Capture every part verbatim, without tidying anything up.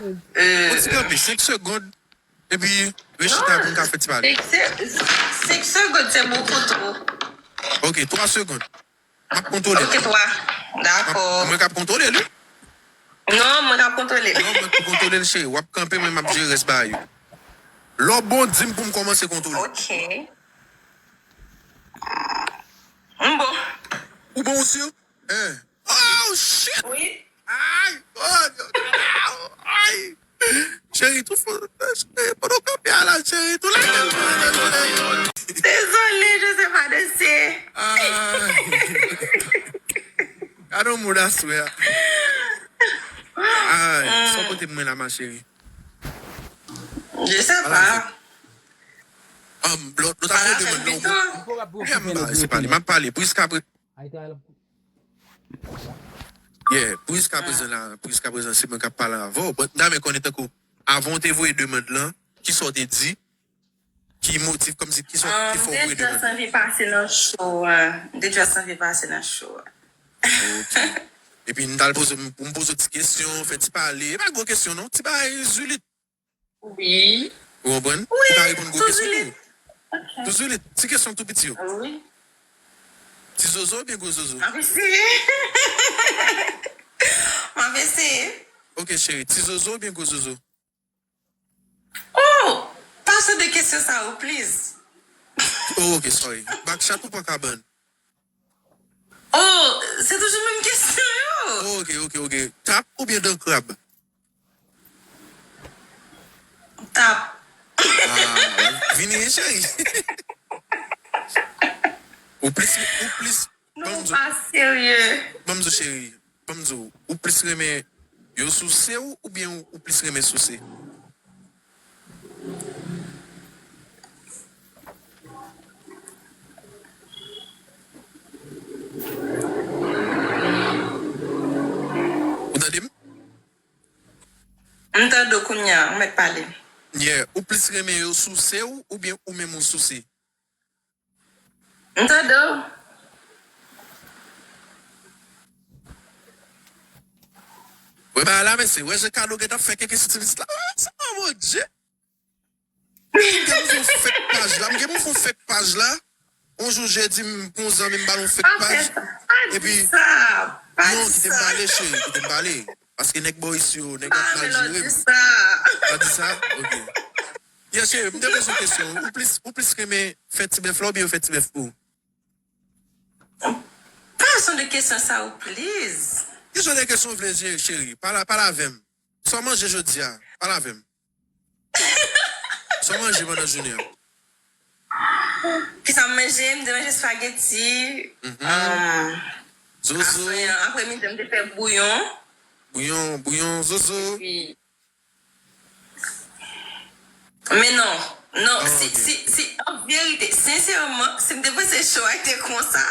Yon ti kanpe, senk segonn, epi rechita pou n ka fè ti pale. Senk se-, senk segonn, se bon pou tou. Ok, twa segonn. M ap kontwole l. Ok, twa. Dakò. Mwen k ap kontwole l, wi. Non, mwen k ap kontwole l. Non, mwen k ap kontwole l, cheri. W ap kanpe, mwen m ap jere rès bagay yo. Lè w bon, di m pou m kòmanse kontwole. Ok. M bon. Ou bon, ou si? Hein. Oh, shit! Wi. Ay! Oh, ay! Cheri, tou fò, cheri, pandan w kanpe a la, cheri, tou lage l. Dezole, je sais pas danser. Ay! Gade yon mood aswè a. Ay, sa w pote pou mwen la, ma chérie? Je sais pas. Um, lòt, lòt afè de mwen, non. Yeah, m pa, se pa li, m ap pale. Priska, pri-, Yeah, pou jiska prezan la, pou jiska prezan, se mwen k ap pale avè w. But, m ta renmen konnen tankou, avan w te voye demann lan, kisa w te di? Ki motif, kòmsi, kisa w te fè w voye demann lan? M te just anvi pase nan show a. M te just anvi pase nan show a. Ok. Epi, m t al poze, m, m poze w ti kesyon, fè ti pale. E pa gwo kesyon, non. Ti bagay zwilit. Wi. Ou konprann? Wi, m pa reponn gwo kesyon tou. Ok. Tou zwilit, ti kesyon tou piti yo. Wi. Ti zozo oubyen gwo zozo? M ap eseye. M ap eseye. Ok, cheri, ti zozo oubyen gwo zozo? Oh! Pa sot de kesyon sa yo, please. Oh, ok, sorry. Bak chat ou pran kabann? Oh, se toujou menm kesyon yo. Oh, ok, ok, ok. Tap oubyen dan krab? Tap. Ah, vini, cheri. Ou plis, ou plis. Non, ou pa serye. Ban m di w, cheri. Ban m di w, ou plis renmen yo souse w oubyen ou plis renmen souse? Ou tande m? M tande w kounye a, ou mèt pale. Yeah, ou plis renmen yo souse w oubyen ou menm ou souse? M tande w. Wè bagay la, mesye. Wè jan Kado gentan fè keke sou ti pitit la. Ah, Seyè Bondye. M gen pou fè yon fake paj la. M gen pou fè yon fake paj la. Yon jou jedi, m pran yon zanmi, m ba l yon fake paj. Epi, non, kite m pale, cheri, kite m pale. Paske nèg bò isi yo, nèg yo ap mal jere m. Pa di sa? Ok. Yeah, cheri, m te poze yon kesyon. Ou plis, ou plis renmen fè ti bèf la oubyen yo fè ti bèf pou ou? Pa jan de kesyon sa yo, please. Ki jan de kesyon w vle, cheri? Pale, pale avè m. Sa w manje jodi a? Pale avè m. Sa w manje pandan jounen an? Kisa m manje? M te manje spaghetti. Mhm. Um, zozo. Apre, aprè midi, m te fè bouyon. Bouyon, bouyon, zozo. Epi, men non, non, si, si, si, an verite, sensèman, si m te panse show a te konsa,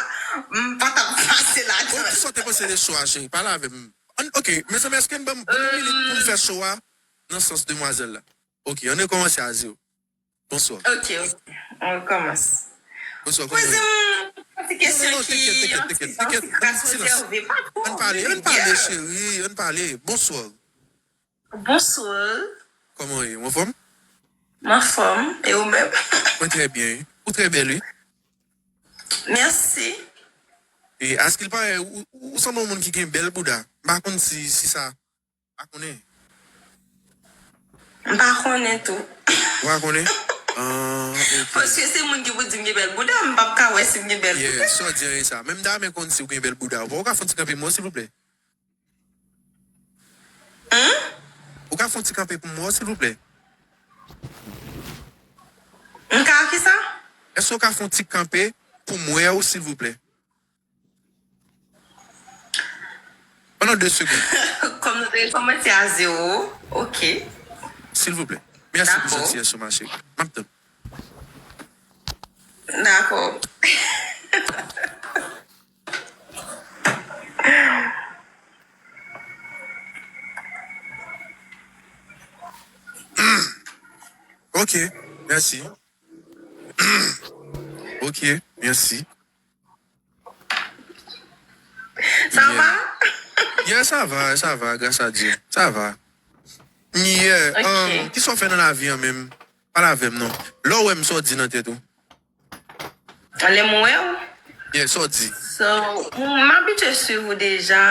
m pa t ap pase ladan. Oh, kisa w te panse de show a, cheri? Pale avè m. An, ok, mezanmi, èske n ban m, ban m yon minit pou m fè show a nan sans demwazèl la? Ok, ann rekòmanse a zewo. Bonswa. Ok, ok. On recommence. Bonswa, kòman w ye? Poze m yon ti kesyon ki yon ti, yon ti, yon ti ras rezève. Pa twò. Ann pale, ann pale, cheri, ann pale. Bonswa. Bonswa. Kòman w ye? Ou anfòm? M anfòm. E ou menm? Mwen trè byen, wi. Ou trè bèl, wi. Mèsi. E, askilparè, ou, ou, ou sanble yon moun ki gen bèl bouda. M pa konn si, si sa. Pa konnen. M pa konnen tou. Ou pa konnen? Ah, ok. Paske se moun ki pou di m gen bèl bouda, m p ap ka wè si m gen bèl bouda. Yeah, sa w di an e sa. Men m ta renmen konn si w gen bèl bouda. Ou ka fè yon ti kanpe mwen, silvouplè? Hein? Ou ka fè yon ti kanpe pou mwen, silvouplè? M ka kisa? Èske w ka fè yon ti kanpe pou mwen, silvouplè? Pandan de segonn. Kòm nou te rekòmanse a zewo, ok. Silvouplè. Mèsi pou jantiyès ou, ma chérie. M ap tann. Dakò. Ok, mèsi. Ok, mèsi. Sa va? Yeah, sa va, sa va, gras a Dye. Sa va. Yeah, um, kisa w fè nan lavi an menm? Pale avè m non. Lè w wè m, sa w di nan tèt ou? Lè m wè w? Yeah, sa w di? So, m abitye swiv ou deja,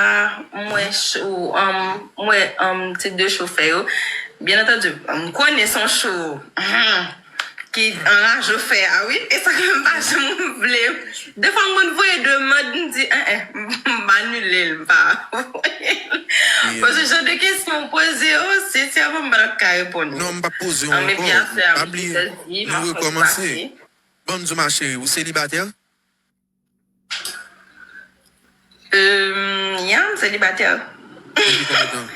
m wè show, um, m wè, um, tip de show w fè yo. Byen antandi, m konnen se yon show ki anraje w fè a, wi. E sa k fè m pa janm vle. Defwa m konn voye demann, m di, en, en, m anile l, m pa voye l. Paske jan de kesyon w poze yo, sensèman, m pa t ap ka reponn ou. Non, m p ap poze w ankò. Pa bliye, nou rekòmanse. Ban m di w, ma chérie, ou selibatè? Euh, yeah, m selibatè. Depi konbyen tan?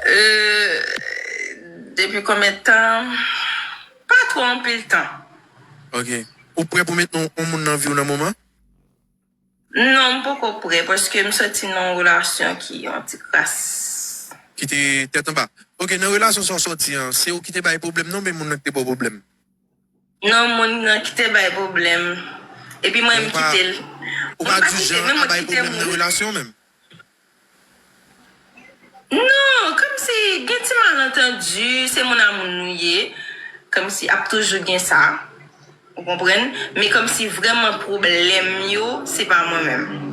Euh, depi konbyen tan? Pa twò anpil tan. Ok. Ou prè pou met yon, yon moun nan vi w nan moman? Non, m poko prè, paske m soti nan yon relasyon ki yon ti kras. Ki te tèt anba. Ok, nan relasyon sa w soti an, se ou ki te bay pwoblèm nan, oubyen moun nan ki te ba w pwoblèm? Non, moun nan ki te bay pwoblèm. Epi mwen, m kite l. Ou pa di jan a bay pwoblèm nan relasyon menm? Non, kòmsi gen ti malantandi, se moun a moun nou ye. Kòmsi ap toujou gen sa. Ou konprann? Men kòmsi vrèman pwoblèm yo, se pa mwen menm.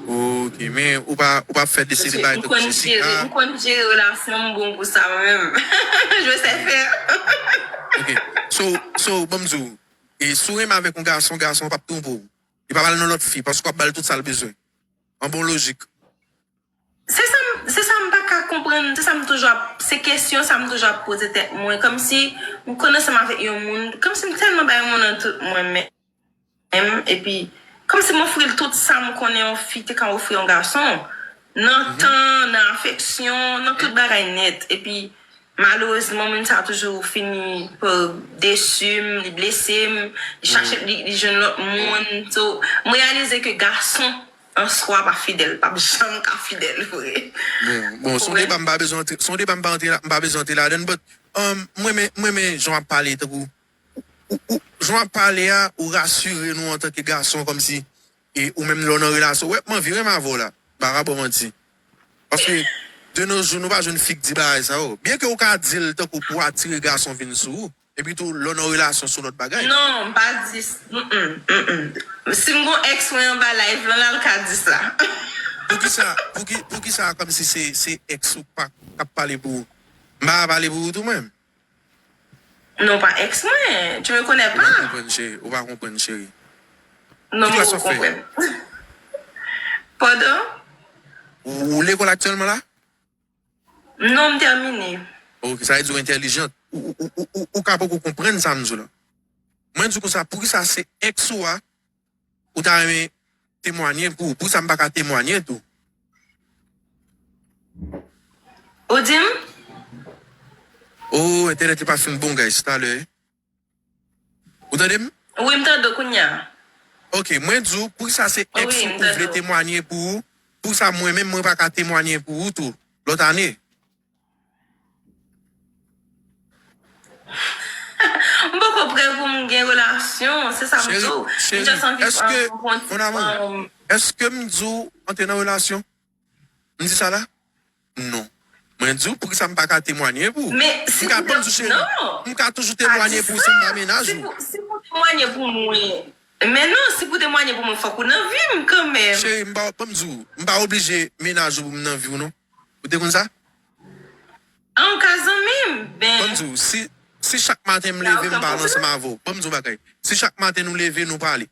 Ok, men ou pa, ou pa fè de seri bagay tankou Jessica. M konn jere, m konn jere relasyon m bon pou sa mwen menm. Je sais faire. Ok, so, so, ban m di w, e si w renmen avèk yon gason, gason p ap twonpe w. Li p ap al nan lòt fi, paske w ap ba l tout sa l bezwen. An bon lojik. Se sa m, se sa m pa ka konprann, se sa m toujou ap, se kesyon sa m toujou ap poze tèt mwen, kòmsi m konn ansanm avèk yon moun, kòmsi m tèlman bay moun nan tout mwen menm, epi kòmsi m ofri l tout sa m konnen yon fi te ka ofri yon gason, nan tan, nan afeksyon, nan tout bagay nèt, epi malerezman, moun sa a toujou fini pa desi m, li blese m, li chache, li, li jwenn lòt moun. So, m reyalize ke gason an swa pa fidèl, p ap janm ka fidèl vre. Bon, bon, se yon deba m pa bezwen antre, se yon deba m pa antre la, m pa bezwen antre ladann, but, um, mwen renmen, mwen renmen jan w ap pale, tankou, ou, ou, jan w ap pale a, ou rasire nou antanke gason, kòmsi, e ou menm lè w nan relasyon, w wè, m anvi renmen avè w la, m pa ka ba w manti. Paske, de nos jours, nou pa jwenn fi k di bagay sa yo. Byen ke ou ka di l tankou pou atire gason vin sou ou, epi tou, lè w nan relasyon, se yon lòt bagay. Non, m pa di s-, mm, mm, mm, mm. Si m gon ex mwen anba live lan, l al ka di sa. Poukisa, pouki, poukisa kòmsi se, se ex ou pa, k ap pale pou ou? M pa ka pale pou ou tou, mwen menm? Non, pa ex mwen. Tu me connais pas. Ou pa konprann, cheri. Ou pa konprann, cheri. Non, m poko konprann. Pandan? Ou, ou lekòl aktyèlman la? Non, m tèmine. Ok, sa vle di ou entèlijant. Ou, ou, ou, ou, ou, ou ka poko konprann sa m di w la. Mwen di w konsa, poukisa se ex ou a, ou ta renmen temwanye pou ou? Poukisa m pa ka temwanye tou? Ou di m? Oh, entènèt li pa fin bon, guys, talè. Ou tande m? Wi, m tande w kounye a. Ok, mwen di w, poukisa se ex ou ou vle temwanye pou ou? Poukisa mwen menm, mwen pa ka temwanye pou ou tou, lòt ane? M poko prè pou m gen relasyon, se sa m di w. M just anvi, um, pran ti, um, èske m di w antre nan relasyon? M di sa la? Non. Mwen di w, poukisa m pa ka temwanye pou ou? M ka, ban m di w, cheri, m ka toujou temwanye pou ou si m pa mennaj ou. Si pou, si pou temwanye pou mwen. Men non, si pou temwanye pou mwen, fòk ou nan vi m kanmenm. Cheri, m pa, ban m di w, m pa oblije mennaj ou pou m nan vi w, non. Ou te konn sa? An, ou ka zanmi m, ben. Ban m di w, si, si chak maten m leve, m pale ansanm avè w. Ban m di w bagay. Si chak maten nou leve, nou pale.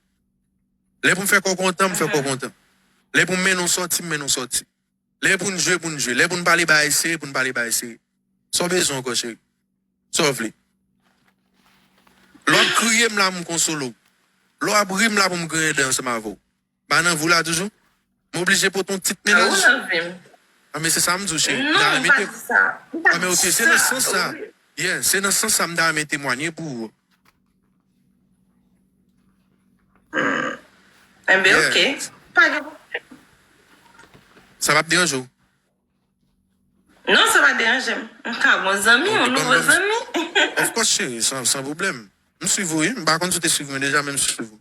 Lè pou m fè kò kontan, m fè kò kontan. Lè pou m mennen w sòti, m mennen w sòti. Lè pou n jwe, pou n jwe. Lè pou n pale bagay serye, pou n pale bagay serye. Sa w bezwen ankò, cheri? Sa w vle? Lè w ap kriye m la, m konsole w. Lè w ap ri m la, pou m griyen dan ansanm avè w. M pa nan vi w la toujou? M oblije pote yon tit mennaj? A, men se sa m di w, cheri. Non, m pa di sa. M pa di sa. A, men ok, se nan sans sa. Yeah, se nan sans sa m ta renmen temwanye pou ou. Enben, ok. Pa gen pwoblèm. Sa p ap deranje w? Non, sa pa deranje m. M ka gon zanmi, yon nouvo zanmi. Of course, cheri, san, san pwoblèm. M swiv ou, wi. M pa konn si w te swiv mwen deja, men m swiv ou.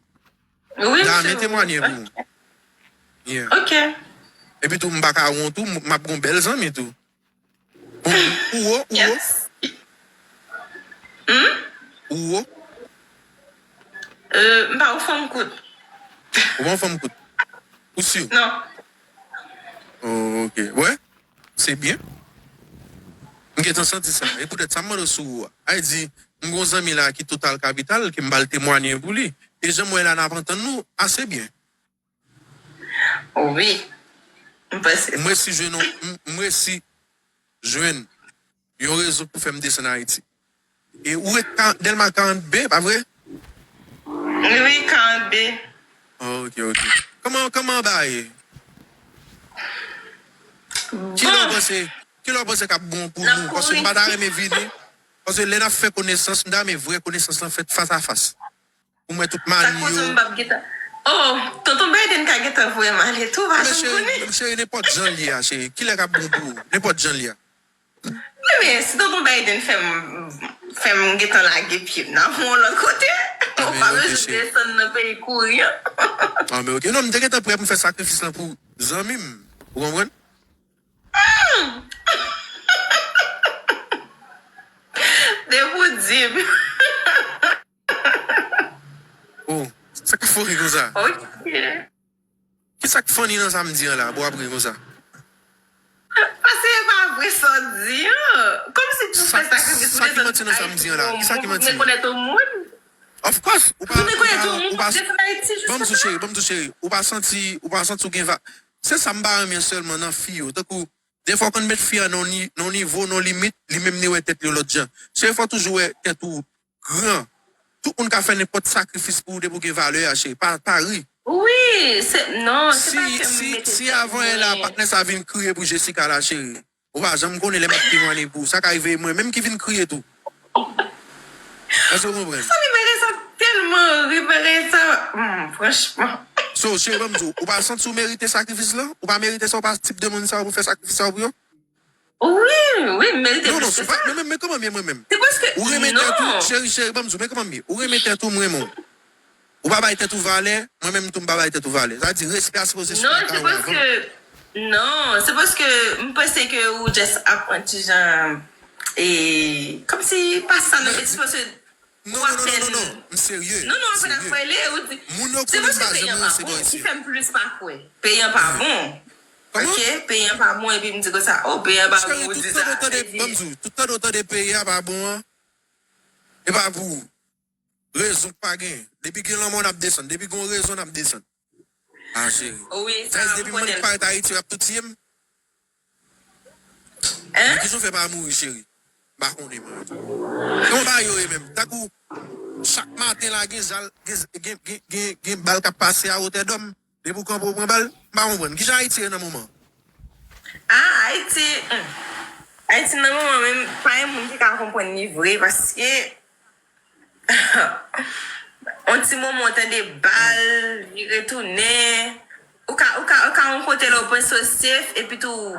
Wi, m swiv ou. M ta renmen temwanye pou ou. Yeah. Ok. Epi tou, m pa ka wont tou, m ap gen yon bèl zanmi tou. Bon, ou wo, ou wo, Yes. Hmm? ou wo. Euh, m pa yon fanm kout. Ou pa yon fanm kout. Ou si? Non. Oh, ok. Wè, se byen. M gentan santi sa. E poutèt sa, m mande w si ou wo. Ay di, m gen yon zanmi la ki total kapital, ke m ba l temwaye pou li. E jan m wè la n ap antann nou, ase byen. Wi. M panse. M resi jwenn yon, m, m resi jwenn yon rezon pou fè m desann Ayiti. E ou ret ka- Dèlma karant B, pa vre? Wi, karant B. Oh, ok, ok. Kòman, kòman bagay ye? Kilè w panse, kilè w panse k ap bon pou nou? Paske m pa ta renmen vini. Paske lè n ap fè konesans, m ta renmen vrè konesans lan fèt fas a fas. Pou m wè tout mani yo. M p ap gentan. Oh, tonton Biden ka gentan voye m ale tou, pa janm konnen. Cheri, nenpòt jan l ye a, cheri. Kilè k ap bon pou ou? Nenpòt jan l ye a. Men si tonton Biden fè m, fè m gentan lage pye m nan yon lòt kote, ou pa bezwen desann nan peyi kouri an. Ah, men ok. Non, m te gentan prè pou m fè sakrifis lan pou zanmi m. Ou konprann? Depi w di m. Oh, sa k ap fè w ri konsa? Ok. Kisa k funny nan sa m di an la, pou w ap ri konsa? Paske e pa vre sa w di an. Kòmsi pou fè sakrifis pou desann. Sa ki manti nan sa m di an la? Kisa ki manti? Pou rekonèt yon moun. Of course, ou pa, ou pa, ou pa, ban m di w cheri, ban m di w cheri, ou pa santi, ou pa santi w gen va. Se sa m pa renmen sèlman nan fi yo. Tankou, defwa w konn met fi a nan yon ni- nan yon nivo, nan yon limit, li menm li wè tèt li yon lòt jan. Cheri, fò w toujou wè tèt ou gran. Tout moun ka fè nenpòt sakrifis pou ou depi w gen valè a, cheri. Pa, pa ri. Wi, se, non, se pa ke m mete tèt mwen. Si avan yè la, patnè sa vin kriye pou Jessica la, cheri. Ou pa janm konnen lè m ap temwaye pou ou. Sa ka rive mwen menm ki vin kriye tou. Èske w konprann? Sa li mete sa tèlman ri, mete sa, hmm, franchman. So, cheri, ban m di w, ou pa santi w merite sakrifis lan? Ou pa merite sa, ou pa tip de moun sa pou fè sakrifis sa pou yo? Wi, wi, m merite plis ke sa. Non, non, men, men kòman m ye mwen menm? Se paske, ou renmen tèt ou, cheri, cheri, ban m di w, men kòman m ye? Ou renmen tèt ou, m renmen w. Ou pa bay tèt ou valè, mwen menm tou m pa bay tèt ou valè. Sa di respè a sipoze sou lakay ou avan. Non, se paske m panse ke ou just ap yon ti jan, e, kòmsi pa sa nan, se paske Non, non, non, non, non, non, m serye. Non, non, apre n ap pale, ou di. Moun yo konnen m pa janm ranse bò isi. Ou fè m plis pa kwè. Peyi an pa bon. Ok, peyi an pa bon, epi m di konsa, oh, peyi an pa bon, ou di sa. Ban m di w, tout tan w tande peyi a pa bon an, e pa pou ou. Rezon k pa gen. Depi gen lanmò, n ap desann. Depi gen yon rezon, n ap desann. Ah, cheri. Wi, sa m konnen. Depi m parèt Ayiti, y ap tou tiye m. Hein? Kijan w fè pa mouri, cheri? M pa konnen, mwen. Kòman bagay yo ye menm? Tankou, chak maten la, gen zal, gen, gen, gen, gen, gen bal k ap pase a wotè dòm. Depi w kanpe, w pran bal. M pa konprann. Kijan Ayiti ye nan moman? Ah, Ayiti, hmm. Ayiti nan moman menm, pa gen moun ki ka konprann li vre, paske yon ti moman w tande bal, vire tounen. Ou ka, ou ka, ou ka yon kote la, ou panse w safe, epi tou,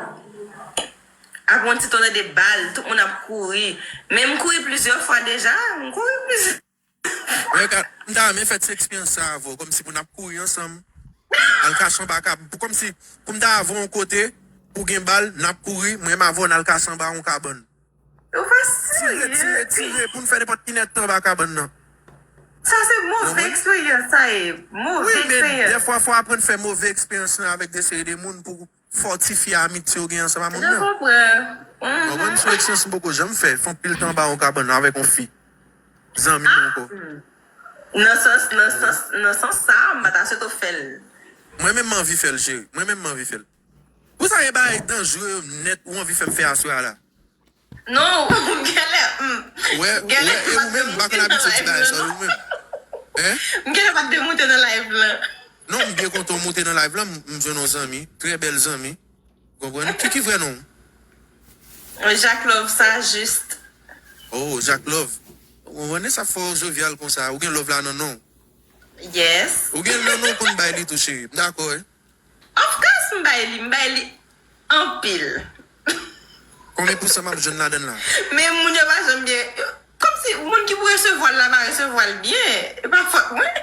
apre yon ti tan w tande bal, tout moun ap kouri. Men m kouri plizyè fwa deja, m kouri plizyè. Mwen ka, m ta renmen fè ti eksperyans sa avè w, kòmsi pou n ap kouri ansanm. Al kache anba kab, pou kòmsi, pou m ta avè w yon kote, pou gen bal, n ap kouri, mwen m avè w n al kache anba yon kabann. Ou pa serye. Tire, tire, tire, pou n fè nenpòt kilè tan anba kabann nan. Sa se move eksperyans, sa ye. Move eksperyans. Wi, men dèfwa, fò w aprann fè move eksperyans lan avèk de seri de moun pou fòtifye amitye w gen ansanm a moun nan. Mwen konprann. Konprann? Se yon eksperyans m poko janm fè. Fè anpil tan anba yon kabann avèk yon fi. Zanmi m ankò. Nan sans, nan sans, nan sans sa, m pa ta swete w fè l. Mwen menm m anvi fè l, cheri. Mwen menm m anvi fè l. Pou sa gen bagay danjere yo nèt ou anvi fè m fè aswè a la? Non, m genlè, m. Wè, wè, e ou menm, m pa konn abitye di bagay sa, ou menm. Hein? M genlè pa t demoute nan live lan. Non, m byen kontan w moute nan live lan, m, m jwenn yon zanmi, trè bèl zanmi. Ou konprann? Ki, ki vrè non w? Jacques Love, sa jis. Oh, Jacques Love. Ou konprann sa fè w jovial konsa, ou gen love la nan non w. Yes. Ou gen l nan non w, konn bay li tou, cheri. M dakò, wi. Of course, m bay li, m bay li anpil. Konbyen pousan m ap jwenn ladann la? Men moun yo pa janm byen. Kòmsi moun ki pou resevwa l la pa resevwa l byen. E pa fòt mwen.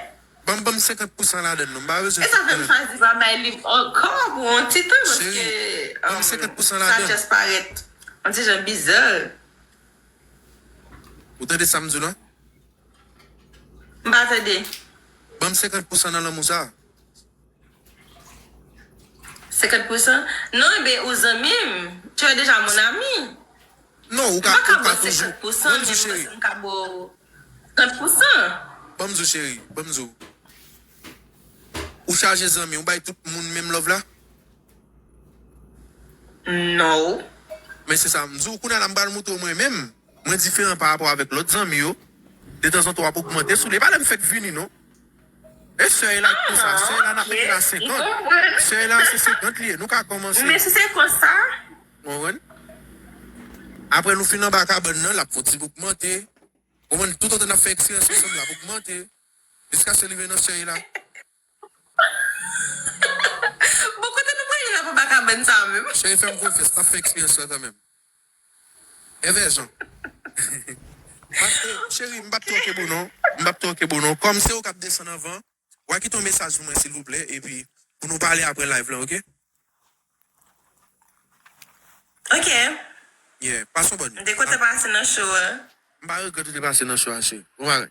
Ban m, ban m senkant pousan ladan l non, m pa bezwen E sa fè m chwazi pa bay li ankò pou yon ti tan, paske Cheri, ban m um, senkant pousan sa ladan l. Just parèt yon ti jan bizar. Ou tande sa m di w la? M pa tande. Ban m senkant pousan nan lanmou sa. Senkant pousan? Non, ebe, ou zanmi m. Tu es déjà mon ami. Non, ou M ka, pa ka ou ka ba w toujou. senkant pousan, Ban m di w men cheri. m ka ba w trant pousan. Ban m di w cheri. Ban m di w. Ou chaje zanmi, ou bay tout moun menm love la? Non. Men se sa m di w. Kounye a la m pral montre w mwen menm. Mwen diferan pa rapò avèk lòt zanmi yo. Detanzantan w ap ogmante sou li. E pa lè m fèk vini non. E sèy la ki konsa. Sèy la n ap mete la senkant. Sèy la se senkant li ye. Nou ka kòmanse. Men si se konsa, Ou konprann? Apre nou fin anba kabann nan, l ap fon ti ogmante. Ou konprann? Toutotan n ap fè eksperyans ansanm, l ap ogmante. Jiskaske l rive nan sèy la. Bon, kote nou prale la pou baka bann sa menm? Cheri, fè m konfyans, n ap fè eksperyans la kanmenm. Evè jan. Cheri, m p ap twòke bo non. M p ap twòke bo non. Kòm se ou k ap desann anvan, w a kite yon mesaj pou mwen, silvouplè, epi pou nou pale apre live la, oke? Ok. Yeah, pase yon bòn. De kote pase nan show a? M pa regrèt ou te pase nan show a, cheri. Bon bagay.